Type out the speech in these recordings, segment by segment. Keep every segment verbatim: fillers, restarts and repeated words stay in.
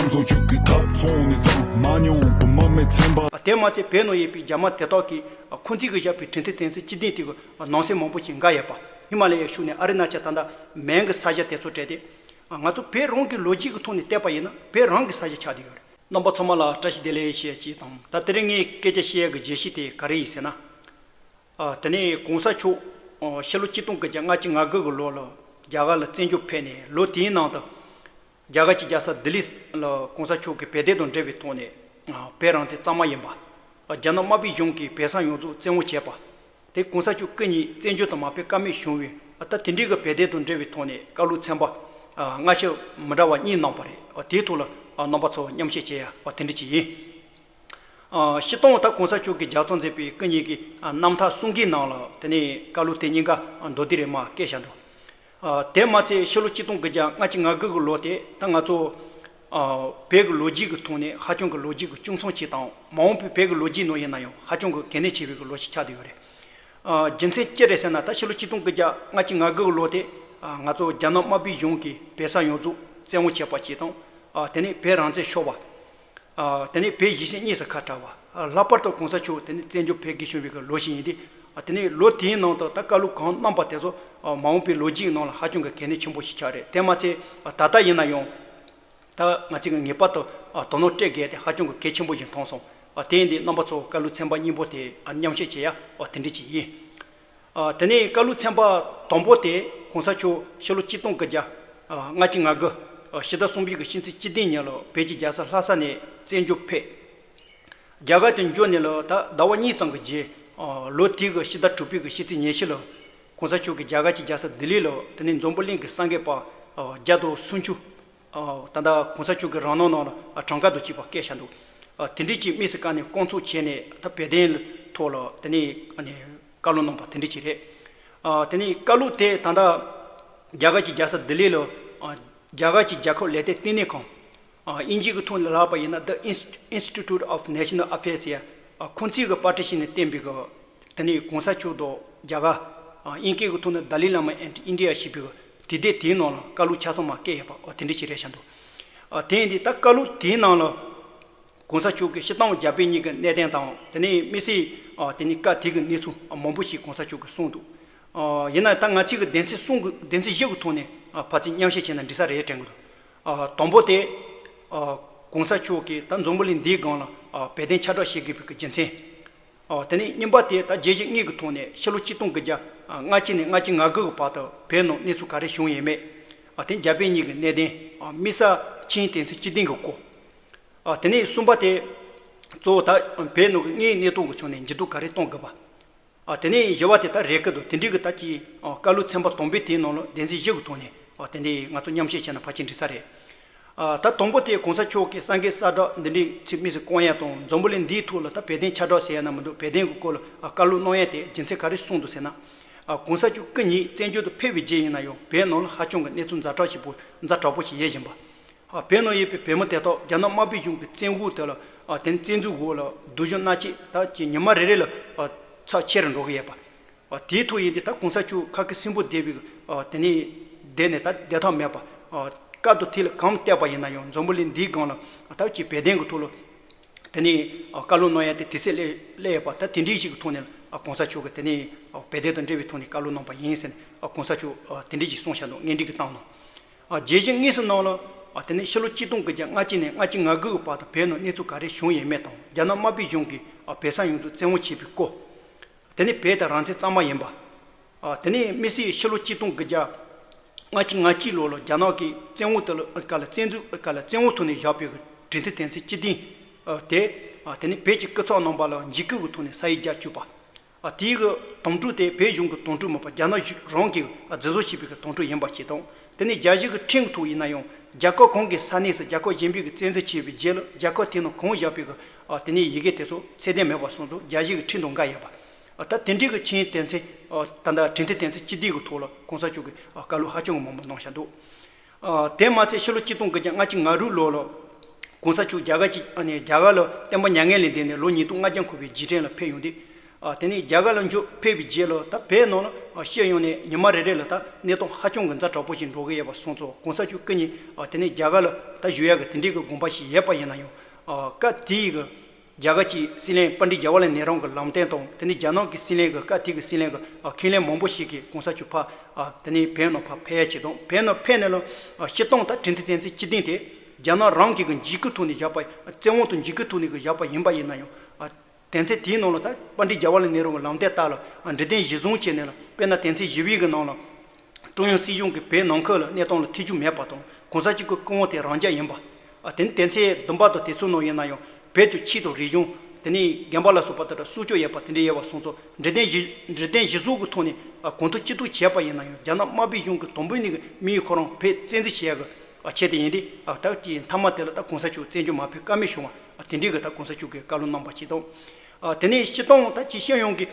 ཚོ་ཆུ་གི་ཐབ་ཚོང་ནས་བཟང་མ་མྱོང་པ་མ་མེད་ཚན་པ། དེ་མ་ཚད་བོད་ནང་ཡོད་པའི་རྒྱ་དམར་དེ་དག་གིས་ཁོང་ཚོས་གི་བཞག་པའི་གྲོས་མཐུན་དོན་ཚན་བཅུ་བདུན་དེ་གི་ནང་གསེས་མང་པོ་ཞིག་འགལ་ཡོད་པ། ཧི་མ་ལ་ཡའི་ཕྱོགས་ནས་ཨ་རི་ན་ཆ་ད་ལྟ་མན་གི་ས་ཆ་དེ་ཚོ་སྤྲད་དེ། ང་ཚོ་བོད་རང་གི་ལོ་རྒྱུས་ཀྱི་ཐོག་ནས་བལྟས་པ་ཡིན་ན་བོད་རང་གི་ས་ཆ་ཆགས་བསྡད་ཡོད་རེད། རྣམ་པ་ཚང་མ་ལ་བཀྲ་ཤིས་བདེ་ལེགས་ཞེས་ཅིག་དང་། ད་དེ་རིང་ངས་སྐད་ཆ་བཤད་ཡག་གི་བརྗོད་གཞི་དེ་ག་རེ་ཡིན་ཟེར་ན། ཨ། དེ་ནས་གོང་ས་མཆོག་ཨ། ཕྱི་ལོ་ཆིག་སྟོང་དགུ་བརྒྱ་ལྔ་བཅུ་ང་དགུ་གི་ལོ་ལ་རྒྱ་གར་ལ་བཙན་བྱོལ་ཕེབས་ནས་ལོ་དེའི་ནང་དུ་རྒྱ་གར་གྱི་རྒྱལ་ས་ལྡི་ལི་ལ་གོང་ས་མཆོག་གིས་བོད་དོན་དང་འབྲེལ་བའི་ཐོག་ནས། ཨ། བོད་རང་བཙན་གཙང་མ་ཡིན་པ། ཨ། རྒྱ་ནག་དམར་པོའི་གཞུང་གིས་བོད་ས་ཡོངས་རྫོགས་བཙན་དབང་བྱས་པ། དེ་གོང་ས་མཆོག་སྐུ་ཉིད་བཙན་བྱོལ་དུ་མ་ཕེབས་ཀ་མེད་བྱུང་བའི། ཨ། ད་དེ་འདྲའི་གི་བོད་དོན་དང་འབྲེལ་བའི་ཐོག་ནས་བཀའ་སློབ་ཚན་པ། ཨ། སྔ་ཕྱི་མི་འདྲ་བ་གཉིས་གནང་པ་རེད། ཨ། དེའི་ཐོག་ལ། ཨ། རྣམ་པ་ཚོ་མཉམ་བཤད་བྱེད་ཡ། ཨ། དེ་འདྲ་ཅིག་ཡིན། ཨ། སྤྱིར་བཏང་ད་གོང་ས་མཆོག་གིས་ལྗགས་རྩོམ་མཛད་པའི་སྐུ་ཉིད་ཀྱི། ཨ། རྣམ་ཐར་གསུང་གི་ནང་ལ་དེ་ནས་བཀའ་སློབ་དེ་གཉིས་ཀ་མདོར་བསྡུས་རེ་མར་བཀོད་བཞག་འདུག། ཨ། དེ་མ་ཚད་ཕྱི་ལོ་ཆིག་སྟོང་དགུ་བརྒྱ་ལྔ་བཅུ་ང་དགུ་གི་ལོ་དེ་ད་ང་ཚོ། ཨ། བོད་ཀྱི་ལོ་རྒྱུས་ཀྱི་ཐོག་ནས་ཧ་ཅང་གི་ལོ་རྒྱུས་ཀྱི་ཅུང་ཚང་ཅིག་དང་མ་འོངས་པའི་བོད་ཀྱི་ལོ་རྒྱུས་ནང་ཡིན་ན་ཡང་ཧ་ཅང་གི་གལ་གནད་ཆེ་བའི་གི་ལོ་ཞིག་ཆགས་བསྡད་ཡོད་རེད། ཨ། རྒྱུ་མཚན་ཅི་རེད་ཟེར་ན་ད་ཕྱི་ལོ་ཆིག་སྟོང་དགུ་བརྒྱ་ལྔ་བཅུ་ང་དགུ་གི་ལོ་དེ། ཨ། ང་ཚོ་རྒྱ་ནག་དམར་པོའི་གཞུང་གིས་བོད་ས་ཡོངས་རྫོགས་བཙན་དབང་བྱས་པ་ཅིག་དང་། ཨ། དེ་ནས་བོད་རང་བཙན་ཤོར་བ། ཨ། དེ་ནས་བོད་གཞིས་བྱེས་གཉིས་སུ་ཁ་བྲལ་བ། ཨ། ལྷག་པར་དུ་གོང་ས་མཆོག་དེ་ནས་བཙན་བྱོལ་ཕེབས་དགོས་བྱུང་བའི་གི་ལོ་ཞིག་ཡིན་ཏེ། ཨ། དེ་ནས་ལོ་དེའི་ནང་དུ་ད་བཀའ་སློབ་གང་གནང་པ་དེ་ཚོ། ཨ། མ་འོངས་པའི་ལོ་རྒྱུས་ནང་ལ་ཧ་ཅང་གི་གལ་གནད་ཆེན་པོ་ཞིག་ཆགས་རེད། དེ་མ་ཚད། ཨ། ད་ལྟ་ཡིན་ན་ཡང་། ད་ང་ཚོས་ཀྱི་ངེས་པར་དུ། ཨ། དོ་སྣང་སྤྲད་དགོས་དེ་ཧ་ཅང་གི་གལ་ཆེན་པོ་ཞིག་མཐོང་སོང་། ཨ། དེ་ཡིན་དུས་རྣམ་པ་ཚོ་བཀའ་སློབ་ཚན་པ་གཉིས་པོ་དེ། ཨ། མཉམ་བཤད་བྱེད་ཡ། ཨ། དེ་འདྲ་ཅིག་ཡིན། ཨ། དེ་ནས་བཀའ་སློབ་ཚན་པ་དང་པོ་དེ་གོང་ས་མཆོག་ཕྱི་ལོ་ཆིག་སྟོང་དགུ་བརྒྱ། ཨ། ལྔ་བཅུ་ང་དགུ། ཨ། ཕྱི་ཟླ་གསུམ་པའི་གི་ཕྱི་ཚེས་བཅུ་བདུན་ཉིན་ལ་བོད་ཀྱི་རྒྱལ་ས་ལྷ་ས་ནས་བཙན་བྱོལ་ཕེབས། རྒྱ་གར་དུ་འབྱོར་ནས་ལ་ད་ཟླ་བ་གཉིས་ཙམ་གྱི་རྗེས། ཨ། ལོ་དེའི་གི་ཕྱི་ཟླ་དྲུག་པའི་གི་ཕྱི་ཚེས་ཉི་ཤུ་ལ་གོང་ས་མཆོག་གིས་རྒྱ་གར་གྱི་རྒྱལ་ས་ལྡི་ལི་ལ་དེ་ནས་འཛམ་བུ་གླིང་གི་གསར་འགོད་པ། ཨ། བརྒྱ་དང་སུམ་ཅུ། ཨ། ད་ལྟ་གོང་ས་མཆོག་གི་རང་སྣང་ནང་ལ། ཨ། གྲངས་ཀ་དང་བཅས་པ་བཀོད་བཞག་འདུག། ཨ། དེ་འདྲ་ཅིག་དམིགས་སུ་བཀར་ནས་བསྐོང་ཚོགས་བྱས་ནས་ད་བོད་དོན་ཐོག་ལ་དེ་ནས། ཨ་ནི། བཀའ་སློབ་གནང་པ་དེ་འདྲ་ཅིག་རེད། ཨ། དེ་ནས་བཀའ་སློབ་དེ་ད་ལྟ་རྒྱ་གར་གྱི་རྒྱལ་ས་ལྡི་ལི་ལ། ཨ། རྒྱ་གར་གྱི་རྒྱལ་ཁབ་ལས་དོན་བསྟི་གནས་ཁང་། ཨ། དབྱིན་ཇིའི་གི་ཐོག་ནས་ལབ་པ་ཡིན་ན་The Inst- Institute of National Affairs ཡ། ཨ། ཁོང་ཚོས་གི་པར་སྐྲུན་བྱས་ནས་བཏོན་པའི་གི། དེ་ནས་གོང་ས་མཆོག་དང་རྒྱ་གར། ཨ། དབྱིན་སྐད་གི་ཐོག་ནས་Dalai Lama and India ཞེས་པའི་གི་དུས་དེབ་དེའི་ནང་ལ་བཀའ་སློབ་ཆ་ཚང་མར་བཀོད་ཡོད་པ། ཨ། དེ་འདྲ་ཞིག་རེད་བཞག་འདུག། ཨ། དེ་ཡིན་དུས་ད་བཀའ་སློབ་དེའི་ནང་ལ། གོང་ས་མཆོག་གིས་སྤྱིར་བཏང་རྒྱ་བོད་གཉིས་ཀྱི་གནད་དོན་དང་དེ་ནས་དམིགས་བསལ། ཨ། དེ་ནས་སྐབས་དེ་གི་གནས་ཚུལ་མང་པོ་ཞིག་གོང་ས་མཆོག་གིས་གསུངས་འདུག། ཨ། ཡིན་ན་ད་ང་ཚོས་ཀྱི་སྡེ་ཚན་གསུམ་གྱི་སྡེ་ཚན་བཞི་གི་ཐོག་ནས། ཨ། ཕར་ཚུར་མཉམ་བཤད་བྱས་ན་འགྲིག་ས་རེད་དྲན་གྱི་འདུག། ཨ། དང་པོ་དེ། ཨ། གོང་ས་མཆོག་གིས་ད་འཛམ་བུ་གླིང་འདིའི་སྒང་ལ། ཨ། བོད་དོན་ཁྱབ་བསྒྲགས་བྱེད་དགོས་པའི་གི་རྒྱུ་མཚན། ཨ། དེ་ནས་གཉིས་པ་དེ་ད་བརྗོད་གཞི་གཉིས་ཀྱི་ཐོག་ནས་ཕྱི་ལོ་ཆིག་སྟོང་དགུ་བརྒྱ་ལྔ་བཅུ་ནས་ལྔ་བཅུ་ང་དགུ་གི་བར་དུ་བོད་ནང་གནས་ཚུལ་ག་རེ་བྱུང་ཡོད་མེད། ཨ། དེ་རྒྱ་བོད་གཉིས་ཀྱི་གནད་དོན། ཨ། དམིགས་བསལ་ཆིངས་ཡིག་དོན་ཚན་བཅུ་བདུན་གྱི་སྐོར། ཨ། དེ་ནས་གསུམ་པ་དེ། གཙོ་བོ་ད་བོད་ནང་གི་དངོས་ཡོད་གནས་སྟངས་ཀྱི་ཕྱོགས་ནས་འགྱུར་ལྡོག་ག་རེ་གཏོང་དགོས་པ། ཨ། དེ་ནས་བཞི་བ་དེ་ད་རེ་སྐུལ་དང་དེ་འདྲའི་གི་ད་ཅིག། ཨ། བཀའ་སློབ་ཚན་པ་དང་པོའི་དེའི་ནང་ལ་སྡེ་ཚན་བཞི་གི་ཐོག་ནས། ཨ། དེ་འདྲའི་ང་ཚོ་མཉམ་བཤད་བྱས་ན་ཕལ་ཆེར་འགྲིག་ས་རེད། ཨ། ད་དང་པོ་དེ་གོང་ས་མཆོག་གིས་གསར་འགོད་གསལ་བསྒྲགས་འདི་འདྲའི་ཚིག་དམིགས་སུ་བསྐོང་ཡ་དང་འཛམ་བུ་གླིང་འདིའི་ཐོག་ལ་ད་བོད་དོན་ཁྱབ་བསྒྲགས་ཟེར་ཡ་ན་མི་འདུག། བོད་དོན་གྱི་སྐོར་ལ། ཨ། བཀའ་སློབ་གནང་ཡ་དེ་རྒྱུ་མཚན་ག་རེ་གསུངས་འདུག་ཟེར་ན། ཨ། གོང་ས་མཆོག་སྐུ་ཉིད་བཙན་བྱོལ་དུ་ཕེབས་པའི་རྗེས་ཡིན་ན་ཡང་བོད་ནང་ལ་ཧ་ཅང་གི་གནས་ཚུལ་ཛ་དྲག་ཞིག་པོ་ཛ་དྲག་པོ་ཞིག་ཡོད་བཞིན་པ། ཨ། བོད་ནང་ཡོད་པའི་བོད་མི་དེ་དག་རྒྱ་ནག་དམར་པོའི་གཞུང་གི་བཙན་འོག་དེ་ལ། ཨ། དེ་ནས་བཙན་འཛུལ་འོག་ལ་སྡུག་སྦྱོང་མནར་གཅོད་ད་ཅིག་ཉི་མ་རེ་རེ་ལ། ཨ། ཚབས་ཆེ་རུ་འགྲོ་གི་ཡོད་པ། ཨ། དེའི་ཐོག་ཡིན་དུས་ད་གོང་ས་མཆོག་ཁ་སྐད་སྲིན་པོ་སྡེ་པའི། ཨ། དེ་ནས་བསྡད་ནས་ད་བསྡད་ཐབས་མེད་པ། ཨ། སྐབས་དང་དུས་ལ་གང་བལྟས་པ་ཡིན་ན་ཡང་འཛམ་བུ་གླིང་འདིའི་སྒང་ལ་ད་ཅིག་བོད་དོན་གྱི་ཐོག་ལ། དེ་ནས། ཨ། བཀའ་སློབ་གནང་ཡ་དེ་དུས་ཚོད་སླེབས་སླེབས་ཡོད་པ་ད་དེ་འདྲའི་ཞིག་གི་ཐོག་ནས། ཨ། གོང་ས་མཆོག་གིས་དེ་ནས། ཨ། བོད་དོན་དང་འབྲེལ་བའི་ཐོག་ནས་བཀའ་སློབ་གནང་པ་ཡིན་ཟེར་ནས། ཨ། གོང་ས་མཆོག་ཨ། དེ་འདྲའི་ཞིག་གསུངས་བཞག་འདུག། བརྙན་འཕྲིན་གྱི་སྟེང་ལ། ཨ། བརྗོད་གཞི་དངོས་སུ་ནང་ལ། ཨ། དེ་ནས་ཕྱི་ལོ་ཆིག་སྟོང་དགུ་བརྒྱ་ལྔ་བཅུ་ནས་ལྔ་བཅུ་ང་དགུ་གི་བར་དུ་བོད་ནང་གནས་ཚུལ་ག་རེ་བྱུང་ཡོད་མེད་དང་རྒྱ་ནག་དམར་པོའི་གཞུང་གིས། ཨ། བོད་ས་ཡོངས་རྫོགས་བཙན་དབང་བྱས་པའི་སྐོར། དེ་ནས་བོད་དེ་རང་བཙན་གཙང་མ་ཡིན་པ། ཨ། དེ་ནས་དམིགས་བསལ་ཕྱི་ལོ་ཆིག་སྟོང་དགུ་བརྒྱ་ལྔ་བཅུ་ང་གཅིག་ལོ་ལ་རྒྱ་ནག་གིས་བཙན་འོག་དེ་ལ་ག་ལ་བཙན་འཛུལ་ག་ལ་བཙན་འོག་ཐོག་ནས་བཞག་པའི་གྲོས་མཐུན་དོན་ཚན་བཅུ་བདུན། ཨ། དེ། ཨ། དེ་ནས་བོད་ཀྱི་སྐུ་ཚབ་རྣམ་པ་ལ་འཇིགས་སྐུལ་གྱི་ཐོག་ནས་ས་ཡིག་རྒྱག་བཅུག་པ། ཨ། དེའི་གི་དོན་དག་དེ་བོད་གཞུང་གི་དོན་དག་མིན་པ་རྒྱ་ནག་གཞུང་རང་གིས། ཨ། རྫུན་བཟོ་བྱས་པའི་གི་དོན་དག་ཡིན་པ་ཞིག་དང་། དེ་ནས་རྒྱལ་སྤྱི་གི་ཁྲིམས་ཐོག་ཡིན་ན་ཡང་རྒྱལ་ཁབ་གང་གི་ས་གནས་སུ་རྒྱལ་ཁབ་གཞན་པས་གི་བཙན་འཛུལ་བྱས་པའི་རྗེས་ལ་རྒྱལ་ཁབ་དེའི་ནང་གང་བཞག་པའི་གི། ཨ། དེ་ནས་ཡི་གེ་དེ་ཚོ་ཚད་ལྡན་མེད་པ་སོང་དུས་རྒྱལ་སྤྱི་གི་ཁྲིམས་དང་འགལ་ཡོད་པ། ཨ། ད་དེ་འདྲའི་གི་ཆིངས་ཡིག་དོན་ཚན། ཨ། ད་ལྟ་གྲོས་མཐུན་དོན་ཚན་བཅུ་བདུན་གི་ཐོག་ལ་གོང་ས་མཆོག་གིས། ཨ། བཀའ་སློབ་ཧ་ཅང་གི་མང་པོ་གནང་བཞག་འདུག། ཨ། དེ་མ་ཚད་ཕྱི་ལོ་ཆིག་སྟོང་དགུ་བརྒྱ་ལྔ་བཅུ་ང་དྲུག་ལོ་ལ་གོང་ས་མཆོག་རྒྱ་གར་གྱི། ཨ་ནི་རྒྱ་གར་ལ་བསྟན་པ་མྱ་ངན་ལས་འདས་ནས་ལོ་ཉིས་སྟོང་ལྔ་བརྒྱ་འཁོར་བའི་རྗེས་དྲན་ལ་ཕེབས་ཡོང་དུས། ཨ་དེ་ནས་རྒྱ་གར་ལ་འབྱོར་ཕེབས་པའི་རྗེས་ལ་ད་བོད་ནང་ལ་ཨ་སྤྱི་ཡོངས་ནས་ཉི་མ་རེ་རེ་ལ་ད་གནས་སྟངས་ཧ་ཅང་གི་ཛ་དྲག་པོ་ཞིག་འགྲོ་གི་ཡོད་པ་སོང་ཙང་གོང་ས་མཆོག་སྐུ་ཉིད་ཨ་དེ་ནས་རྒྱ་གར་ལ་ད་བཞུགས་ཡག་གི་དེ་འདྲའི་གི་དགོངས་པ་ཞིག་ཡོད་པ་ཡིན་ན་ཡང་ཨ་སྐབས་དེའི་གི་རྒྱ་གར་གྱི་སྲིད་བློན་པཎ་ཌི་ཛ་ཝར་ལལ་ནེ་རུ་གི་ལམ་སྟོན་དང་དེ་ནས་རྒྱ་ནག་གི་སྲིད་བློན་གི་སྐབས་དེ་གི་སྲིད་བློན་གི་ཨ་ཁས་ལེན་མང་པོ་ཞིག་གིས་གོང་ས་མཆོག་ཕར་ཨ་དེ་ནས་བོད་ནང་ཕར་ཕེབས་ཡག་བྱེད་དང་བོད་ནང་ཕེབས་ནས་ལ་ཨ་སྤྱིར་བཏང་ད་ཁྲིམས་མཐུན་དོན་ཚན་བཅུ་བདུན་དེ་རྒྱ་ནག་རང་གི་གི་འཇིགས་སྐུལ་ཐོག་ནས་བཞག་པ་བཙན་དབང་དང་འཇིགས་སྐུལ་ཐོག་ནས་གི་བཞག་པ་ཡིན་པ་ཡིན་ན་ཡང་ཨ་དོན་ཚན་དེའི་ནང་ལ་ད་པཎ་ཌི་ཛ་ཝར་ལལ་ནེ་རུ་གི་ལམ་སྟོན་ལྟར་ལ་ཨ་འབྲི་དོན་གཞིར་བཟུང་བྱས་ནས་ལ་དཔེར་ན་དོན་ཚན་བཞི་པའི་གི་ནང་ལ་ཀྲུང་དབྱང་སྲིད་གཞུང་གི་བོད་ནང་ཁུལ་ལ་གནས་སྟངས་ལ་ཐེ་ཇུས་མེད་པ་དང་གོང་ས་མཆོག་གི་སྐུ་དབང་དེ་རང་འཇགས་ཡིན་པ། ཨ་དེ་ནི་དོན་ཚན་བདུན་པ་དང་དེ་ཚོའི་ནང་ཡིན་ན་ཡང་བོད་དུ་ཆོས་དང་རིག་གཞུང་དེ་ནི་དགོན་པ་ལ་སོགས་པ་དེ་དག་སྲུང་སྐྱོབ་ཡོད་པ་དེ་འདྲ་ཡོད་པ་སོང་ཙང་འབྲི་དོན་གཞི་འབྲི་དོན་གཞི་བཟུང་གི་ཐོག་ནས་ཨ་གོང་དུ་སྤྱི་འཐུས་བྱས་པ་ཡིན་ན་ཡང་རྒྱ་ནག་དམར་པོའི་གཞུང་གི་དང་པོ་ནས་གི་དམིགས་ཡུལ་ཁོ་རང་བོད་བཙན་འཛུལ་བྱེད་ཡག་གི་ཨ་ཆེད་དུ་ཡིན་ཏེ་ཨ་ད་ཀྱི་མཐའ་མ་དེ་ལ་ད་གོང་ས་མཆོག་བཙན་བྱོལ་མར་ཕེབས་ཀ་མེད་བྱུང་བ་ཨ་དེ་འདྲའི་གི་ད་གོང་ས་མཆོག་གིས་བཀའ་སློབ་གནང་པ་ཅིག་དང་། ཨ་དེ་ནས་སྤྱིར་བཏང་ད་ཅི་སྤྱི་ཡོངས་ཀྱི་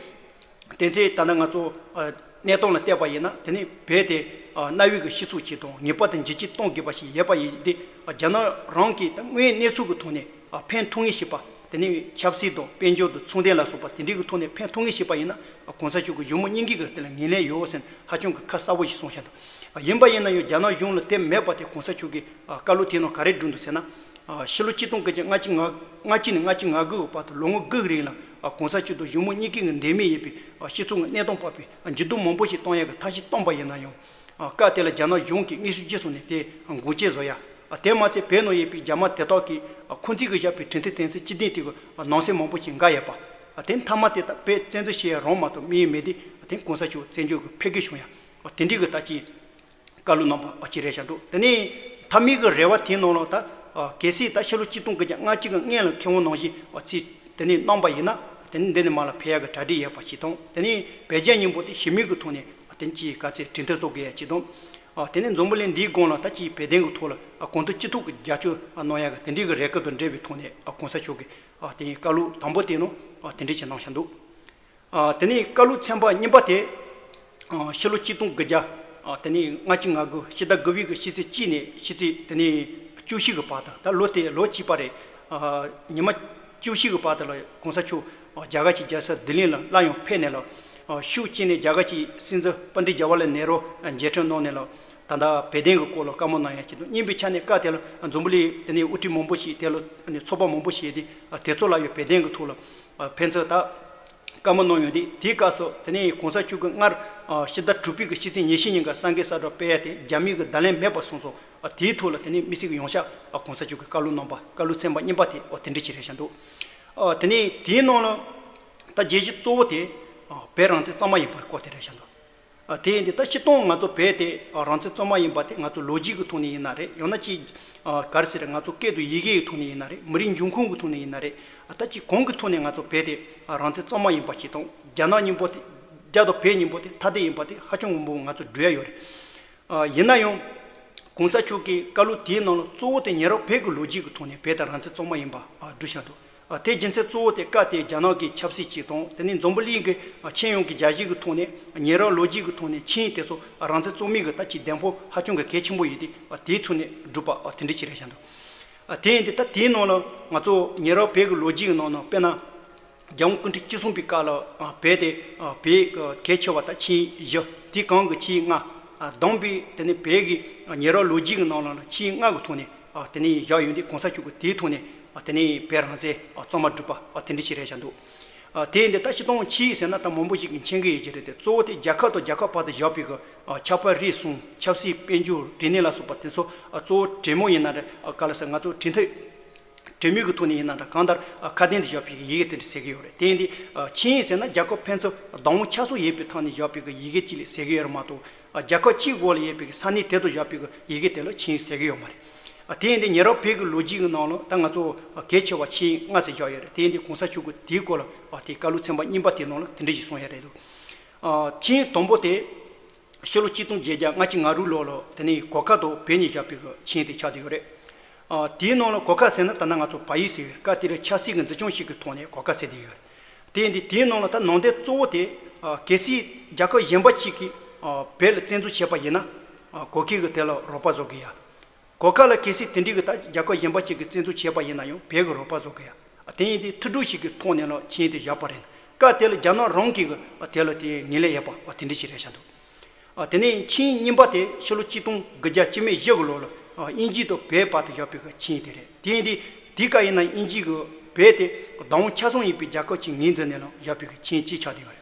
དོན་ཚན་ད་ལྟ་ང་ཚོ་ཨ་གནས་སྟངས་ལ་བལྟས་པ་ཡིན་ན་དེ་ནས་བོད་དེ་ཨ་གནའ་བོའི་གི་སྤྱི་ཚོགས་ཅིག་དང་ངེས་པར་དུ་འགྱུར་བཅོས་གཏོང་དགོས་པ་ཞིག་ཡོད་པ་ཡིན་ཏེ་ཨ་རྒྱ་ནག་རང་གིས་ད་དངོས་གནས་ཚུལ་གྱི་ཐོག་ནས་ཨ་ཕན་ཐོགས་ངེས་ཤེས་པ་དེ་ནས་ཆབ་སྲིད་དང་དཔལ་འབྱོར་དང་ཚོང་དོན་ལ་སོགས་པ་དེ་འདྲའི་གི་ཐོག་ནས་ཕན་ཐོགས་ངེས་ཤེས་པ་ཡིན་ན་ཨ་གོང་ས་མཆོག་གི་གཞུང་མང་གཉིས་ཀྱི་གི་དེ་ལ་ངོས་ལེན་ཡོད་ཟེར་ནས་ཧ་ཅང་གི་ཁ་གསལ་པོ་ཞིག་གསུངས་བཞག་འདུག་ཡིན་པ་ཡིན་ན་ཡང་རྒྱ་ནག་གཞུང་ལ་དེ་མེད་པ་དེ་གོང་ས་མཆོག་གིས་ཨ་བཀའ་སློབ་དེའི་ནང་ག་རེ་བསྒྲུབས་འདུག་ཟེར་ན། ཨ་ཕྱི་ལོ་ཆིག་སྟོང་དགུ་བརྒྱ་ལྔ་བཅུ་ང་ལྔ་བཅུ་ནས་ལྔ་བཅུ་ང་དགུ་གི་བར་དུ་ལོ་ངོ་དགུ་གི་རིང་ལ་ཨ་གོང་ས་མཆོག་དང་གཞུང་མང་གཉིས་ཀའི་ངང་འདས་མེད་ཡོད་པའི་ཨ་སྤྱི་ཚོགས་ཀྱི་གནས་སྟངས་སྤར་བའི་ཨ་འགྱུར་ལྡོག་མང་པོ་ཞིག་གཏོང་ཡག་གི་ཐབས་ཤེས་བཏོན་པ་ཡིན་ན་ཡང་། ཨ་སྐབས་དེ་ལ་རྒྱ་ནག་གཞུང་གིས་དངོས་སུ་རྗེས་སུ་ནས་དེ་འགོག་རྐྱེན་བཟོ་ཡ། ཨ་དེ་མ་ཚད་བོད་ནང་ཡོད་པའི་རྒྱ་དམར་དེ་དག་གིས་ཨ་ཁོང་ཚོས་གི་བཞག་པའི་ཁྲིམས་མཐུན་དོན་ཚན་བཅུ་བདུན་དེ་གི་ཨ་ནང་གསེས་མང་པོ་ཞིག་འགལ་ཡོད་པ། ཨ་དེ་མཐའ་མ་དེ་ད་བོད་བཙན་འཛུལ་བྱེད་ཡ་རང་མ་གཏོགས་དམིགས་ཡུལ་མེད་དེ་ཨ་དེ་གོང་ས་མཆོག་བཙན་བྱོལ་གི་ཕེབས་དགོས་བྱུང་ཡ། ཨ་དེ་འདྲའི་གི་ད་ཅི། བཀའ་སློབ་གནང་པ་ཨ་ཅི་རེད་བཞག་འདུག་དེ་ནས་མཐའ་མའི་གི་རེ་བ་དེའི་ནང་ལ་ད་ཨ་གལ་སྲིད་ད་ཕྱི་ལོ་ཆིག་སྟོང་དགུ་བརྒྱ་ལྔ་བཅུ་གི་སྔོན་ལ་མཁས་དབང་ནང་བཞིན་ཨ་ཚིག་དེ་ནས་གནང་པ་ཡིན་ན་དེ་ནས་འདི་ནས་མར་ལ་ཕེབས་ཡག་གི་གྲ་སྒྲིག་ཡོད་པ་ཞིག་དང་དེ་ནས་བོད་རྒྱ་གཉིས་པོ་དེ་ཞི་མོལ་གི་ཐོག་ནས་ཨ་དེ་ནས་ཅིག་ག་ཚོད་གྲོས་མཐུན་བཟོ་དགོས་ཡ་ཅིག་དང་། ཨ་དེ་ནས་འཛམ་བུ་གླིང་འདིའི་སྒང་ལ་ད་ཅིག་བོད་དོན་གི་ཐོག་ལ་ཨ་གོང་དུ་སྤྱི་འཐུས་གི་རྒྱབ་སྐྱོར་ཨ་གནང་ཡག་གི་དེ་འདྲའི་གི་རེ་སྐུལ་དང་འབྲེལ་བའི་ཐོག་ནས་ཨ་གོང་ས་མཆོག་གིས་ཨ་དེ་ནས་བཀའ་སློབ་དང་པོ་དེ་ནང་ཨ་དེ་འདྲ་ཞིག་གནང་བཞག་འདུག་ཨ་དེ་ནས་བཀའ་སློབ་ཚན་པ་གཉིས་པ་དེ། ཨ་ཕྱི་ལོ་ཆིག་སྟོང་དགུ་བརྒྱ། ཨ་དེ་ནས་ལྔ་བཅུ་ང་དགུ་ཕྱི་ཟླ་དགུ་པའི་གི་ཕྱི་ཚེས་གཅིག་ནས་ཕྱི་ཚེས་དེ་ནས་བཅུ་བཞི་གི་བར་དུ་ད་ལོ་དེ་ལོ་གཅིག་པ་རེད། ཨ་ཉི་མ་བཅུ་བཞི་གི་བར་དུ་ལ་གོང་ས་མཆོག་ཨ་རྒྱ་གར་གྱི་རྒྱལ་ས་ལྡི་ལི་ལ་སླར་ཡང་ཕེབས་ནས་ལ། ཨ་ཤུགས་བསྐྱེད་ནས་རྒྱ་གར་གྱི་སྲིད་འཛིན་པཎ་ཌི་ཛ་ཝར་ལལ་ནེ་རུ་མཇལ་འཕྲད་གནང་ནས་ལ། ད་ལྟ་བོད་དོན་གྱི་སྐོར་ལ་བཀའ་མོལ་གནང་ཡ་ཆེད་དུ་གཉིས་པའི་ཆ་ནས་སྐབས་དེ་ལ་འཛམ་བུ་གླིང་དེ་ནས་དབུ་ཁྲིད་མང་པོ་ཞིག་དེ་ལ་ཚོགས་པ་མང་པོ་ཞིག་དེ་དེ་ཚོ་ལ་ཡང་བོད་དོན་གྱི་ཐོག་ལ་ཕན་ཚུན་ད་བཀའ་མོལ་གནང་ཡོང་དུས་དེའི་སྐབས་སུ་དེ་ནས་གོང་ས་མཆོག་གིས་སྔར་ཕྱི་ཟླ་དྲུག་པའི་གི་ཕྱི་ཚེས་ཉི་ཤུ་ཉིན་གྱི་གསར་འགོད་གསལ་བསྒྲགས་སྤེལ་ཡ་དེ་རྒྱ་མིའི་གི་བརྡ་ལན་མེད་པ་སོང་སོང་། དེའི་ཐོག་ལ་དེ་ནས་དམིགས་བསལ་གྱི་ཡོངས་ཁྱབ་གོང་ས་མཆོག་གིས་བཀའ་སློབ་གནང་པ་བཀའ་སློབ་ཚན་པ་གཉིས་པ་དེ་དེ་འདྲ་ཅིག་རེད་བཞག་འདུག་དེ་ནས་དེའི་ནང་ལ་ད་བརྗོད་གཞི་གཙོ་བོ་དེ་བོད་རང་བཙན་གཙང་མ་ཡིན་པའི་སྐོར་དེ་རེད་བཞག་འདུག་ཨ་དེ་ཡིན་དུས་ད་སྤྱིར་བཏང་ང་ཚོ་བོད་དེ་ཨ་རང་བཙན་གཙང་མ་ཡིན་པ་དེ་ང་ཚོ་ལོ་རྒྱུས་ཀྱི་ཐོག་ནས་ཡིན་ན་རེད། ཡང་ན་ཅིག་ཨ་ག་རེ་ཟེར་ང་ཚོ་སྐད་དང་ཡི་གེ་ཡི་ཐོག་ནས་ཡིན་ན་རེད། མི་རིགས་འབྱུང་ཁུངས་ཀྱི་ཐོག་ནས་ཡིན་ན་རེད། ཨ་ད་ཅིག་གང་གི་ཐོག་ནས་ང་ཚོ་བོད་དེ་ཨ་རང་བཙན་གཙང་མ་ཡིན་པ་ཞིག་དང་རྒྱ་ནག་གཉིས་པོ་དེ་རྒྱ་དང་བོད་གཉིས་པོ་དེ་ཐ་དད་ཡིན་པ་དེ་ཧ་ཅང་མང་པོ་ང་ཚོ་འགྲོ་ཡ་ཡོད་རེད། ཨ་ཡིན་ན་ཡང་གོང་ས་མཆོག་གིས་བཀའ་སློབ་དེའི་ནང་ལ་གཙོ་བོ་དེ་ཉེ་རབས་བོད་ཀྱི་ལོ་རྒྱུས་ཀྱི་ཐོག་ནས་བོད་དེ་རང་བཙན་གཙང་མ་ཡིན་པ་ཨ་བསྒྲུབས་བཞག་འདུག་ཨ་དེ་རྒྱུ་མཚན་གཙོ་བོ་དེ་སྐབས་དེའི་རྒྱ་ནག་གི་ཆབ་སྲིད་ཅིག་དང་དེ་ནས་འཛམ་བུ་གླིང་གི་ཨ་ཁྱོན་ཡོངས་ཀྱི་རྒྱལ་སྤྱི་གི་ཐོག་ནས་ཉེ་རབས་ལོ་རྒྱུས་ཀྱི་ཐོག་ནས་ཆིངས་ཡིག་དེ་ཚོ་རང་བཙན་གཙང་མའི་གི་ད་ཅིག་གདེང་སྤོབས་ཧ་ཅང་གི་གལ་ཆེན་པོ་ཡོད་དེ་ཨ་དེའི་ཚུལ་ནས་བསྒྲུབས་པ་ཨ་དེ་འདྲ་ཅིག་རེད་བཞག་འདུག་ཨ་དེ་ཡིན་དུས་ད་དེའི་ནང་ལ་ང་ཚོ་ཉེ་རབས་བོད་ཀྱི་ལོ་རྒྱུས་ཀྱི་ནང་ན་དཔེར་ན། རྒྱལ་དབང་སྐུ་ཕྲེང་བཅུ་གསུམ་པའི་སྐབས་ལ་ཨ་བོད་དེ་ཨ་བོད་ཀྱི་གལ་ཆེ་བ་དང་ཆིངས་ཡིག་བཞི། དེའི་གོང་གི་ཆིངས་ཡིག་ལྔ། ཨ་བསྡོམས་པས་དེ་ནས་བོད་ཀྱི་ཨ་ཉེ་རབས་ལོ་རྒྱུས་ཀྱི་ནང་ལ་ཆིངས་ཡིག་ལྔ་གི་ཐོག་ནས་ཨ་དེ་ནས་བཞག་ཡོད་དུས་གོང་ས་མཆོག་གིས་དེའི་ཐོག་ནས་ཨ་དེ་ནས་བོད་རང་བཙན་ཨ་གཙང་མ་བསྒྲུབས་པ་ཨ་དེ་འདྲ་ཞིག་རེད་བཞག་འདུག་ཨ་དེ་ཡིན་དུས་ད་སྤྱིར་བཏང་ཆིངས་ཡིག་ཟེར་ན་ད་མང་པོ་ཞིག་གིས་མཁྱེན་གྱི་ཡོད་ཀྱི་རེད་དེ། གཙོ་བོ་དེ་རྒྱལ་ཁབ་དང་རྒྱལ་ཁབ་བར་དུ་བཞག་པའི་གི་ཨ་ཆབ་དཔལ་རིག་གསུམ། ཆབ་སྲིད་དཔལ་འབྱོར་རིག་གནས་ལ་སོགས་པ་དེ་ཚོ་ཨ་གཙོ་བོ་གྲོས་མོལ་ཡིན་ན་རེད། ཨ་ག་ལ་ཟེར་ང་ཚོ་གྲོས་མཐུན། གྲོས་མོལ་གྱི་ཐོག་ནས་ཡིན་ན་འདྲ་གང་ལྟར་ཨ་ཁ་གཏན་དུ་བཞག་པའི་ཡི་གེ་དེ་འདྲ་ཟེར་གྱི་ཡོད་རེད། དེ་ཡིན་དུས་ཨ་ཆིངས་ཡིག་ཟེར་ན་རྒྱལ་ཁབ་ཕན་ཚུན་བདག་དབང་ཆབ་སྲིད་ཡོད་པའི་ཐོག་ནས་བཞག་པའི་གི་ཡི་གེ་གཅིག་ལ་ཟེར་གྱི་ཡོད་རེད་མ་གཏོགས། ཨ་རྒྱལ་ཁབ་གཅིག་འོག་ལ་ཡོད་པའི་གི་ས་གནས་དེ་དང་བཞག་པའི་གི་ཡི་གེ་དེ་ལ་ཆིངས་ཡིག་ཟེར་གྱི་ཡོད་མ་རེད། ཨ་དེ་ཡིན་དུས་ཉེ་རབས་བོད་ཀྱི་ལོ་རྒྱུས་ཀྱི་ནང་ལ་ད་ང་ཚོ་ཨ་གལ་ཆེ་བ་ཆིངས་ཡིག་ལྔ་ཟེར་བཞག་ཡོད་རེད། དེ་ཡིན་དུས་གོང་ས་མཆོག་གིས་དེའི་སྐོར་ལ་ཨ་དེ་བཀའ་སློབ་ཚན་པ་གཉིས་པ་དེའི་ནང་ལ་དེ་འདྲ་ཞིག་གསུངས་ཡོད་རེད་འདུག་ཨ་ཆིངས་ཡིག་དང་པོ་དེ། ཕྱི་ལོ་ཆིག་སྟོང་བརྒྱད་བརྒྱ་ལྔ་བཅུ་ང་དྲུག་ལོ་ལ་དེ་ནས་གོར་ཁ་དང་བོད་གཉིས་བཞག་པའི་གི་ཆིངས་ཡིག་དེ་ཆགས་བསྡད་ཡོད་རེད། ཨ་དེའི་ནང་ལ་གོར་ཁ་ཟེར་ན་ད་ནང་ང་ཚོ་བལ་ཡུལ་ཟེར་བའི་སྐབས་དེར་ཆབ་སྲིད་ཀྱི་འཛིན་སྐྱོང་ཞིག་གི་ཐོག་ནས་གོར་ཁ་ཟེར་བསྡད་ཡོད་རེད། དེ་ཡིན་དུས་དེའི་ནང་ལ་ད་ནང་དོན་གཙོ་བོ་དེ་ཨ་གལ་སྲིད་རྒྱལ་ཁབ་གཞན་པ་གཅིག་གིས་ཨ་བོད་ལ་བཙན་འཛུལ་བྱས་པ་ཡིན་ན་ཨ་གོར་ཁ་གིས་དེ་ལ་རོགས་པ་བཟོ་དགོས་ཡ། གོར་ཁ་ལ་གལ་སྲིད་དེ་འདྲའི་གི་ད་རྒྱལ་ཁབ་གཞན་པ་ཅིག་གིས་བཙན་འཛུལ་བྱས་པ་ཡིན་ན་ཡང་བོད་ཀྱིས་རོགས་པ་བཟོ་དགོས་ཡ། དེ་ཡིན་དུས་མཐུན་གྲོས་ཤིག་གི་ཐོག་ནས་ལ་ཆིངས་ཡིག་དེ་བཞག་པ་རེད། སྐབས་དེ་ལ་རྒྱ་ནག་རང་གིས་གི་དེ་ལ་དེ་ངོས་ལེན་ཡོད་པ་དེ་འདྲ་ཞིག་རེད་བཞག་འདུག་དེ་ནས་ཆིངས་ཡིག་གཉིས་པ་དེ་ཕྱི་ལོ་ཆིག་སྟོང་དགུ་བརྒྱ་བཅུ་མེད་བཞི་གི་ལོ་ལ་དབྱིན་ཇི་དང་བལ་བར་དུ་བཞག་པའི་གི་ཆིངས་དེ་རེད། དེ་ཡིན་དུས་དེའི་སྐབས་ཡིན་ན་དབྱིན་ཇི་གི་བལ་དེ་བདག་དབང་ཆ་ཚང་ཡིན་པའི་རྒྱལ་ཁབ་ཅིག་ངོས་འཛིན་ནས་ལ་བཞག་པའི་གི་ཆིངས་གཅིག་ཆགས་བསྡད་ཡོད་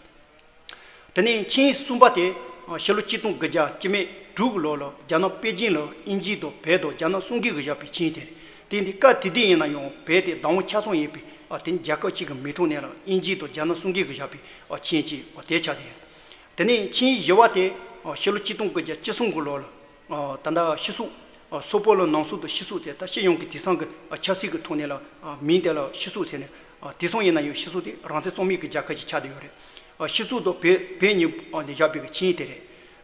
རེད། དེ་ནས་ཆིངས་གསུམ་པ་དེ་ཕྱི་ལོ་ཆིག་སྟོང་དགུ་བརྒྱ་བཅུ་མེད་དྲུག་གི་ལོ་ལ་རྒྱ་ནག་པེ་ཅིང་ལ་དབྱིན་ཇི་དང་བལ་དང་རྒྱ་ནག་གསུམ་གིས་གི་བཞག་པའི་ཆིངས་དེ་རེད། དེ་ཡིན་དུས་སྐབས་དེ་དུས་ཡིན་ན་ཡང་བལ་དེ་བདག་དབང་ཆ་ཚང་ཡིན་པའི་དེ་རྒྱལ་ཁབ་ཅིག་གི་མིང་ཐོག་ནས་ལ་དབྱིན་ཇི་དང་རྒྱ་ནག་གསུམ་གིས་གི་བཞག་པའི་ཆིངས་གཅིག་དེ་ཆགས་བསྡད་ཡོད། དེ་ནས་ཆིངས་བཞི་པ་དེ་ཕྱི་ལོ་ཆིག་སྟོང་དགུ་བརྒྱ་བཅུ་གསུམ་གི་ལོ་ལ་ད་ལྟ་སྤྱི་ཚོགས་སོག་པོ་ལ་ནང་སོག་དང་སྤྱི་ཚོགས་དེ་ད་སྤྱི་ཡོངས་ཀྱི་དེང་སང་གི་ཆབ་སྲིད་ཀྱི་ཐོག་ནས་ལ་མིང་དེ་ལ་སྤྱི་ཚོགས་ཟེར་ནས། དེང་སང་ཡིན་ན་ཡང་སྤྱི་ཚོགས་དེ་རང་བཙན་གཙང་མའི་གི་རྒྱལ་ཁབ་ཅིག་ཆགས་བསྡད་ཡོད་རེད། སྤྱི་ཚོགས་དང་བལ་བལ་གཉིས་བཞག་པའི་གི་ཆིངས་དེ་རེད།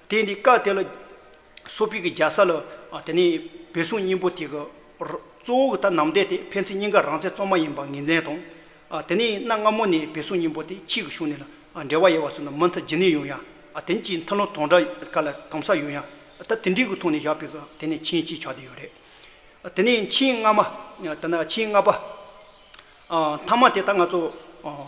དེ་ཡིན་དུས་སྐབས་དེ་ལ་སོག་པོའི་གི་རྒྱལ་ས་ལ་དེ་ནས་བོད་སོག་གཉིས་པོ་དེ་གི་གཙོ་བོ་གི་ད་ནང་དོན་དེ་ཕན་ཚུན་གཉིས་ཀ་རང་བཙན་གཙང་མ་ཡིན་པ་ངོས་ལེན་དང་། དེ་ནས་གནའ་སྔ་མོ་ནས་བོད་སོག་གཉིས་པོ་དེ་ཕྱིའི་གི་ཕྱོགས་ནས་ལ་འབྲེལ་བ་ཡོད་པ་སོགས་ནི་མུ་མཐུད་རྒྱུན་གནས་ཡོང་ཡ། དེ་ནས་ཀྱི་མཐུན་ལམ་དམ་དྲག་ག་ལ་དམ་ཟབ་ཡོང་ཡ། ད་དེ་འདྲའི་གི་ཐོག་ནས་བཞག་པའི་གི་དེ་ནས་ཆིངས་གཅིག་ཆགས་བསྡད་ཡོད་རེད། དེ་ནས་ཆིངས་སྔ་མ། ད་ནི་ཆིངས་ལྔ་པ། མཐའ་མ་དེ་ད་ང་ཚོ་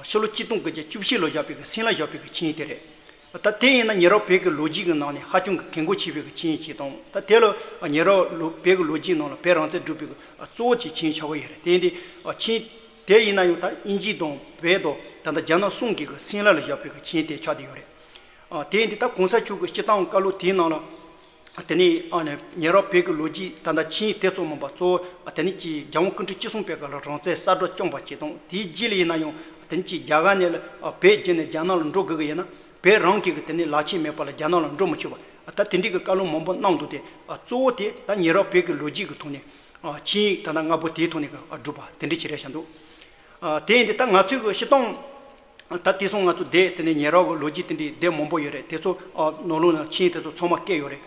ཕྱི་ལོ་ཆིག་སྟོང་དགུ་བརྒྱ་བཅུ་བཞི་ལོ་བཞག་པའི་གི་སིམ་ལ་བཞག་པའི་གི་ཆིངས་དེ་རེད། ད་དེ་ཡིན་ན་ཉེ་རབས་བོད་ཀྱི་ལོ་རྒྱུས་ཀྱི་ནང་ནས་ཧ་ཅང་གི་གལ་འགངས་ཆེ་བའི་གི་ཆིངས་ཅིག་དང་། ད་དེ་ལ་ཉེ་རབས་ལོ་བོད་ཀྱི་ལོ་རྒྱུས་ནང་ལ་བོད་རང་བཙན་སྒྲུབ་པའི་གི་གཙོ་བོ་གི་ཆིངས་ཆགས་ཀྱི་ཡོད་རེད། དེ་ཡིན་དུས་ཆིངས་དེ་ཡིན་ན་ཡང་ད་དབྱིན་ཇི་དང་བོད་དང་ད་ལྟ་རྒྱ་ནག་གསུམ་གྱི་གི་སིམ་ལ་ལ་བཞག་པའི་གི་ཆིངས་དེ་ཆགས་བསྡད་ཡོད་རེད། དེ་ཡིན་དུས་ད་གོང་ས་མཆོག་གི་སྤྱིར་བཏང་བཀའ་སློབ་དེའི་ནང་ལ། དེ་ནས་ཨ་ནི་ཉེ་རབས་བོད་ཀྱི་ལོ་རྒྱུས་ད་ལྟ་ཆིངས་ཡིག་དེ་ཚོ་མིན་པ་གཙོ་བོ་དེ་ནས་ཀྱི་རྒྱལ་དབང་སྐུ་ཕྲེང་བཅུ་གསུམ་པའི་སྐབས་ལ་རང་བཙན་གསལ་སྒྲོག་བསྐྱངས་པ་ཅིག་དང་། དེའི་རྗེས་ལ་ཡིན་ན་ཡང་དེ་ནས་ཀྱི་རྒྱ་གར་ནས་ལ་བོད་བརྒྱུད་ནས་རྒྱ་ནག་ལ་འགྲོ་དགོས་ཀྱི་ཡིན་ན་བོད་རང་གི་གི་དེ་ནས་ལག་ཁྱེར་མེད་པ་ལ་རྒྱ་ནག་ལ་འགྲོ་མི་ཆོག་པ། ད་དེ་འདྲའི་གི་བཀའ་སློབ་མང་པོ་གནང་འདུག་སྟེ། གཙོ་བོ་དེ་ད་ཉེ་རབས་བོད་ཀྱི་ལོ་རྒྱུས་ཀྱི་ཐོག་ནས་ཆིངས་ཡིག་ད་ལྟ་ལྔ་པོ་དེའི་ཐོག་ནས་གི་བསྒྲུབས་པ་དེ་འདྲ་ཞིག་རེད་བཞག་འདུག་དེ་ཡིན་དུས་ད་ང་ཚོའི་གི་སྤྱིར་བཏང་ད་དེང་སང་ང་ཚོ་བསྡད་དེ་ནས་ཉེ་རབས་ཀྱི་ལོ་རྒྱུས་དེ་འདྲའི་བསྡད་མང་པོ་ཡོད་རེད། དེ་ཚོ་ནང་ལོགས་ན་ཆིངས་དེ་ཚོ་ཚང་མ་བཀོད་ཡོད་རེད།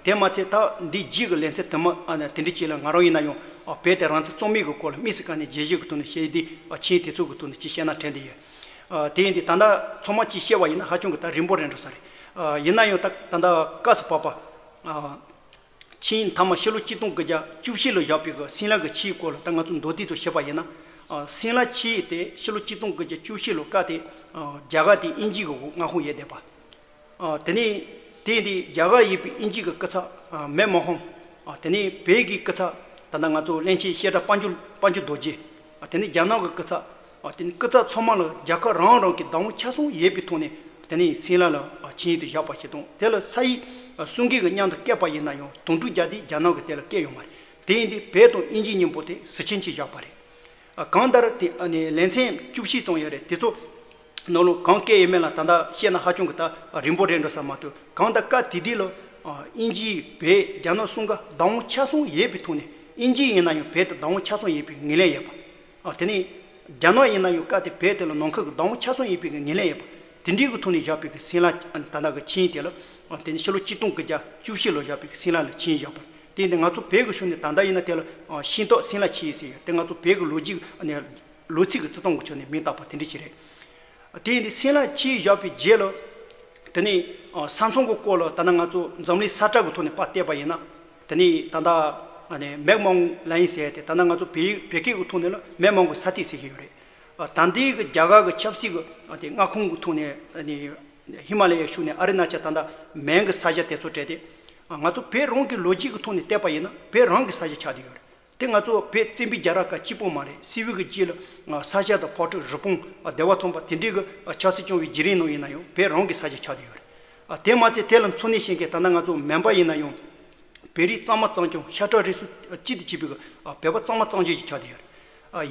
དེ་མ་ཚད་ད་འདི་རྗེས་ཀྱི་ལེ་ཚན་དེ་མ་དེ་འདྲ་ཅིག་ལ་ང་རང་ཡིན་ན་ཡང་བོད་དེ་རང་བཙན་གཙང་མའི་གི་སྐོར་ལ་དམིགས་སུ་བཀར་ནས་རྒྱས་བཤད་ཀྱི་ཐོག་ནས་བཤད་དུས་ཆིངས་དེ་ཚོ་གི་ཐོག་ནས་ཅིག་བཤད་ན་དྲན་བསྡད་ཡོད། དེ་ཡིན་དུས་ད་ལྟ་ཚང་མ་ཅིག་བཤད་པ་ཡིན་ན་ཧ་ཅང་གི་ད་རིང་པོ་རེད་འགྲོ་ས་རེད། ཡིན་ན་ཡང་ད་ད་ལྟ་སྐབས་སུ་བབས་པ། ཆིངས་ཡིག་མཐའ་མ་ཕྱི་ལོ་ཆིག་སྟོང་དགུ་བརྒྱ་བཅུ་བཞི་ལོ་བཞག་པའི་གི་སིམ་ལ་གི་ཆིངས་ཡིག་སྐོར་ལ་ད་ང་ཚོ་མདོར་བསྡུས་ཚོ་བཤད་པ་ཡིན་ན། སིམ་ལ་ཆིངས་ཡིག་དེ་ཕྱི་ལོ་ཆིག་སྟོང་དགུ་བརྒྱ་བཅུ་བཞི་ལོ་སྐབས་དེ་རྒྱ་གར་དེ་དབྱིན་ཇི་གི་འོག་མངའ་ཁོངས་ཡོད་བསྡད་པ། དེ་ནས་དེ་ཡིན་དུས་རྒྱ་གར་ཡོད་པའི་དབྱིན་ཇི་གི་སྐུ་ཚབ་མེག་མོ་ཧོན། དེ་ནས་བོད་ཀྱི་སྐུ་ཚབ་ད་ལྟ་ང་ཚོ་བློན་ཆེན་བཤད་སྒྲ་དཔལ་འབྱོར་དཔལ་འབྱོར་རྡོ་རྗེ། དེ་ནས་རྒྱ་ནག་གི་སྐུ་ཚབ། དེ་ནས་སྐུ་ཚབ་ཚང་མ་ལ་རྒྱལ་ཁབ་རང་རང་གི་བདག་དབང་ཆ་ཚང་ཡོད་པའི་ཐོག་ནས་དེ་ནས་སིམ་ལ་ལ་ཆིངས་ཡིག་དེ་བཞག་པ་ཞིག་དང་། དེ་ལ་ས་ཡིག་གསུམ་གྱི་མཉམ་དུ་བཀོད་པ་ཡིན་ན་ཡང་དོན་གྲུབ་རྒྱལ་དེ་རྒྱ་ནག་གི་དེ་ལ་བཀོད་ཡོད་མ་རེད། དེ་ཡིན་དུས་བོད་དང་དབྱིན་ཇི་གཉིས་པོ་དེ་ཟུར་མཆན་གཅིག་བཞག་པ་རེད། གང་ལྟར་དེ་ལེ་ཚན་བཅུ་བཞི་ཙམ་ཡོད་རེད། དེ་ཚོ་ནང་ལོགས་གང་བཀོད་ཡོད་མེད་ལ་ད་ལྟ་བཤད་ན་ཧ་ཅང་གི་ད་རིང་པོ་རེད་འགྲོ་ས་མ་གཏོགས། གང་ལྟར་སྐབས་དེ་དུས་ལ་དབྱིན་ཇི་བོད་རྒྱ་ནག་གསུམ་ཀ་བདག་དབང་ཆ་ཚང་ཡོད་པའི་ཐོག་ནས། དབྱིན་ཇི་ཡིན་ན་ཡང་བོད་དུ་བདག་དབང་ཆ་ཚང་ཡོད་པའི་ངོས་ལེན་ཡོད་པ། དེ་ནས་རྒྱ་ནག་ཡིན་ན་ཡང་སྐབས་དེ་བོད་དེ་ལ་ནང་ཁུལ་གྱི་བདག་དབང་ཆ་ཚང་ཡོད་པའི་ངོས་ལེན་ཡོད་པ། དེ་འདྲའི་གི་ཐོག་ནས་བཞག་པའི་གི་སིམ་ལ་ད་ལྟ་གི་ཆིངས་ཡིག་དེ་ལ་དེ་ནས་ཕྱི་ལོ་ཆིག་སྟོང་དགུ་བརྒྱ་བཅུ་བཞི་ལོ་བཞག་པའི་གི་སིམ་ལ་ལ་ཆིངས་ཡིག་བཞག་པ་རེད། དེ་ཡིན་དུས་ང་ཚོ་བོད་ཀྱི་ཕྱོགས་ནས་ད་ལྟ་ཡིན་ན་དེ་ལ་ཤིང་སྟག་སིམ་ལ་ཆིངས་ཡིག་ཟེར་ཡོད། དེ་ང་ཚོ་བོད་ཀྱི་ལོ་རྒྱུས་ནས་ལོ་ཚིགས་ཀྱི་བརྩི་སྟངས་ཀྱི་ཕྱོགས་ནས་མིང་བཏགས་པ་དེ་འདྲ་ཞིག་རེད། དེ་ཡིན་དུས་སིམ་ལ་ཆིངས་ཡིག་བཞག་པའི་རྗེས་ལ། དེ་ནས་ས་མཚམས་ཀྱི་སྐོར་ལ་ད་ལྟ་ང་ཚོ་འཛམ་གླིང་ས་ཁྲ་གི་ཐོག་ནས་ཕར་བལྟས་པ་ཡིན་ན། དེ་ནས་ད་ལྟ་ནས་མེག་མོང་ལའིན་ཟེར་ཏེ་ད་ལྟ་ང་ཚོ་བོད་ཡིག་བོད་སྐད་ཀྱི་ཐོག་ནས་ལ་མེག་མོང་གི་ས་ཐིག་ཟེར་གྱི་ཡོད་རེད། ད་ལྟའི་གི་རྒྱ་གར་གི་ཆབ་སྲིད་ཀྱི་དེ་མངའ་ཁོངས་ཀྱི་ཐོག་ནས་ནས་ཧི་མ་ལ་ཡའི་ཕྱོགས་ནས་ཨ་རུ་ན་ཅལ་ད་ལྟ་མོན་གྱི་ས་ཆ་དེ་ཚོ་སྤྲད་དེ། ང་ཚོ་བོད་རང་གི་ལོ་རྒྱུས་ཀྱི་ཐོག་ནས་བལྟས་པ་ཡིན་ན་བོད་རང་གི་ས་ཆ་ཆགས་བསྡད་ཡོད་རེད། དེ་ང་ཚོ་བོད་བཙན་པོའི་རྒྱལ་རབས་སྐབས་གཅིག་པོ་མ་རེད། སིལ་བུ་གི་རྗེས་ལ་ས་སྐྱ་དང་ཕོ་བྲང་རི་བོང་སྡེ་བ་ཚངས་པ་དེ་འདྲའི་གི་ཆབ་སྲིད་སྐྱོང་བའི་བརྒྱུད་རིམ་ནང་ཡིན་ན་ཡང་བོད་རང་གི་ས་ཆ་ཆགས་བསྡད་ཡོད་རེད། དེ་མ་ཚད་དེ་ལ་འཚོ་གནས་བྱེད་མཁན་ད་ལྟ་ང་ཚོ་མོན་པ་ཡིན་ན་ཡང་བོད་རིགས་གཙང་མ་གཙང་རྐྱང་ཤ་ཁྲག་རིགས་སུ་གཅིག་ཏུ་གྱུར་པའི་གི་བོད་པ་གཙང་མ་གཙང་རྐྱང་ཞིག་ཆགས་བསྡད་ཡོད་རེད།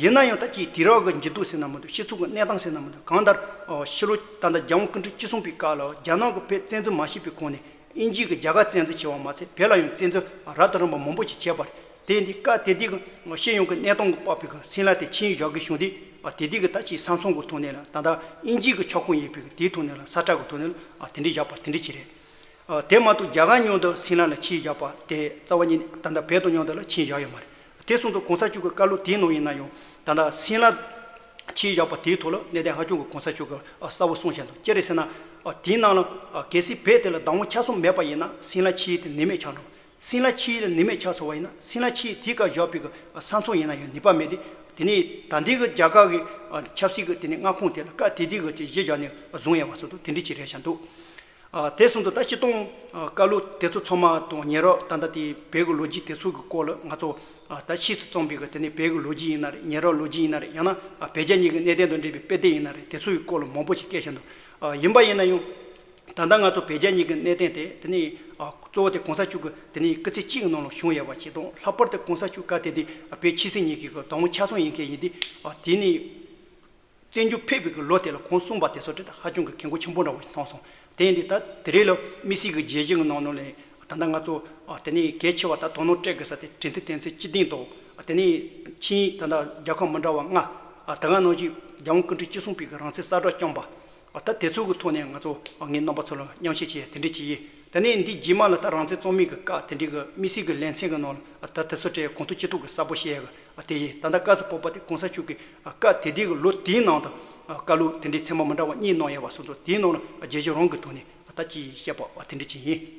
ཡིན་ན་ཡང་ད་ཅིག་དུས་རབས་ཀྱི་འགྱུར་ལྡོག་ཟེར་ན་མི་འདུག་སྤྱི་ཚོགས་ཀྱི་གནས་སྟངས་ཟེར་ན་མི་འདུག་གང་ལྟར་ཕྱི་ལོ་ད་ལྟ་རྒྱལ་དབང་སྐུ་ཕྲེང་བཅུ་གསུམ་པའི་སྐབས་ལ་རྒྱ་ནག་གི་བོད་བཙན་འཛུལ་མ་བྱས་པའི་གོང་ནས་དབྱིན་ཇི་གི་རྒྱ་གར་བཙན་འཛུལ་བྱས་པ་མ་ཚད་བོད་ལ་ཡང་བཙན་འཛུལ་རབ་དང་རིམ་པ་མང་པོ་ཞིག་བྱས་པ་རེད། དེ་ཡིན་དུས་སྐབས་དེ་དུས་ཀྱི་སྤྱི་ཡོངས་ཀྱི་གནས་སྟངས་ཀྱི་དཔག་པའི་གི་སིམ་ལ་དེ་ཆིངས་ཡིག་བཞག་དགོས་བྱུང་དུས། དེ་དུས་ཀྱི་ད་ཅིག་ས་མཚམས་ཀྱི་ཐོག་ནས་ལ་ད་ལྟ་དབྱིན་ཇི་གི་ཁྱབ་ཁོངས་ཡོད་པའི་གི་དེའི་ཐོག་ནས་ལ་ས་ཁྲ་གི་ཐོག་ནས་ལ་དེ་འདྲས་བཞག་པ་དེ་འདྲས་ཅིག་རེད། དེ་མ་གཏོགས་རྒྱ་གར་མཉམ་དུ་སིམ་ལ་ལ་ཆིངས་ཡིག་བཞག་པ་དེ་རྩ་བ་ཉིད་ད་ལྟ་བོད་དང་མཉམ་དུ་ལ་ཆིངས་ཡིག་བཞག་ཡོད་མ་རེད། དེ་སོང་ཙང་གོང་ས་མཆོག་གི་བཀའ་སློབ་དེའི་ནང་ཡིན་ན་ཡང་ད་ལྟ་སིམ་ལ་ཆིངས་ཡིག་བཞག་པ་དེའི་ཐོག་ལ་གནད་དོན་ཧ་ཅང་གི་གོང་ས་མཆོག་གིས་གསལ་པོ་གསུངས་བཞག་འདུག་ཅི་རེད་ཟེར་ན། དེའི་ནང་ལ་གལ་སྲིད་བོད་དེ་ལ་བདག་དབང་ཆ་ཚང་མེད་པ་ཡིན་ན་སིམ་ལ་ཆིངས་ཡིག་དེ་ནུས་མེད་ཆགས་འགྲོ། སིམ་ལ་ཆི་ཡི་ལ་ནུས་མེད་ཆགས་སོང་བ་ཡིན་ན། སིམ་ལ་ཆི་ཡི་དེའི་སྐབས་བཞག་པའི་གི་ས་མཚམས་ཡིན་ན་ཡང་ནུས་པ་མེད་དེ། དེ་ནས་ད་ལྟའི་གི་རྒྱ་གར་གི་ཆབ་སྲིད་གི་དེ་ནས་མངའ་ཁོངས་དེ་ལ་སྐབས་དེ་དུས་གི་དེ་གཞི་བཞག་ནས་བཟུང་ཡ་བ་སོགས་དེ་འདྲ་ཅིག་རེད་བཞག་འདུག། ཨ། དེ་སོང་དུས་ད་སྤྱིར་བཏང་། ཨ། བཀའ་སློབ་དེ་ཚོ་ཚང་མ་དང་ཉེ་རབས་ད་ལྟ་དེ་བོད་ཀྱི་ལོ་རྒྱུས་དེ་ཚོ་གི་སྐོར་ལ་ང་ཚོ། ཨ། ད་ཕྱིས་སུ་བརྩམས་པའི་གི་དེ་ནས་བོད་ཀྱི་ལོ་རྒྱུས་ཡིན་ན་རེད། ཉེ་རབས་ལོ་རྒྱུས་ཡིན་ན་རེད། ཡང་ན། ཨ། བོད་རྒྱ་གཉིས་ཀྱི་གནད་དོན་དང་འབྲེལ་བའི་དཔེ་དེབ་ཡིན་ན་རེད། དེ་ཚོ་གི་སྐོར་ལ་མང་པོ་ཞིག་བཀོད་བཞག་འདུག། ཨ། ཡིན་པ་ཡིན་ན་ཡང་། ད་ལྟ་ང་ཚོ་བོད་རྒྱ་གཉིས་ཀྱི་གནད་དོན་དེ་དེ་ནས། ཨ། གཙོ་བོ་དེ་གོང་ས་མཆོག་གི་དེ་ནས་སྐུ་ཚེ་གཅིག་གི་ནང་ལ་བྱུང་ཡོད་པ་ཞིག་དང་། ལྷག་པར་དུ་གོང་ས་མཆོག་སྐབས་དེ་དུས་བོད་ཆོས་སྲིད་གཉིས་ཀྱི་གི་བདག་དབང་ཆ་ཚང་ཡིན་མཁན་ཡིན་དུས། ཨ། དེ་ནས། བཙན་བྱོལ་ཕེབས་པའི་གི་ལོ་དེ་ལ་གོང་གསུངས་པ་དེ་ཚོ་དེ་ཧ་ཅང་གི་གལ་འགངས་ཆེན་པོ་འདྲ་བོ་ཞིག་མཐོང་སོང་། དེ་ཡིན་དུས་ད་དེ་རིང་ལ་དམིགས་བསལ་གྱི་བརྗོད་གཞི་གི་ནང་ལོགས་ལ་ད་ལྟ་ང་ཚོ། ཨ། དེ་ནས་གལ་ཆེ་བ་ད་དོ་སྣང་སྤྲད་དགོས་ས་དེ་གྲོས་མཐུན་དོན་ཚན་བཅུ་བདུན་དང་། ཨ། དེ་ནས་ཆིངས་ཡིག་ད་ལྟ་རྒྱལ་ཁབ་མི་འདྲ་བ་ལྔ། ཨ། ད་ག་ནང་བཞིན་རྒྱལ་དབང་སྐུ་ཕྲེང་བཅུ་གསུམ་པའི་གི་རང་བཙན་གསལ་བསྒྲགས་བསྐྱངས་པ། ཨ། ད་དེ་ཚོ་གི་ཐོག་ནས་ང་ཚོ། ཨ། ངས་རྣམ་པ་ཚོ་ལ་མཉམ་བཤད་བྱས་དེ་འདྲ་ཅིག་ཡིན། དེ་ནས་འདི་རྗེས་མ་ལ་ད་རང་བཙན་རྩོད་མེད་ཀྱི་སྐབས་དེ་འདྲའི་གི་དམིགས་བསལ་གྱི་ལེ་ཚན་གྱི་ནང་ལ། ཨ། ད་དེ་ཚོ་གྲས་གོང་དུ་ཅི་ཐུབ་ཀྱིས་གསལ་པོ་བཤད་ཡ་གི། ཨ། དེ་ཡིན། ད་ལྟ་སྐབས་སུ་བབས་པ་དེ་གོང་ས་མཆོག་གིས། ཨ། སྐབས་དེ་དུས་ཀྱི་ལོ་དེའི་ནང་དུ། ཨ། བཀའ་སློབ་དེ་འདྲའི་ཚད་མ་མི་འདྲ་བ་གཉིས་གནང་ཡོད་པ་སོགས་ཚོ་དེའི་ནང་ལ། ཨ། རྒྱལ་གཞུང་རང་གི་ཐོག་ནས། ཨ། ད་ཅི་བཤད་པ། ཨ། དེ་འདྲ་ཅིག་ཡིན།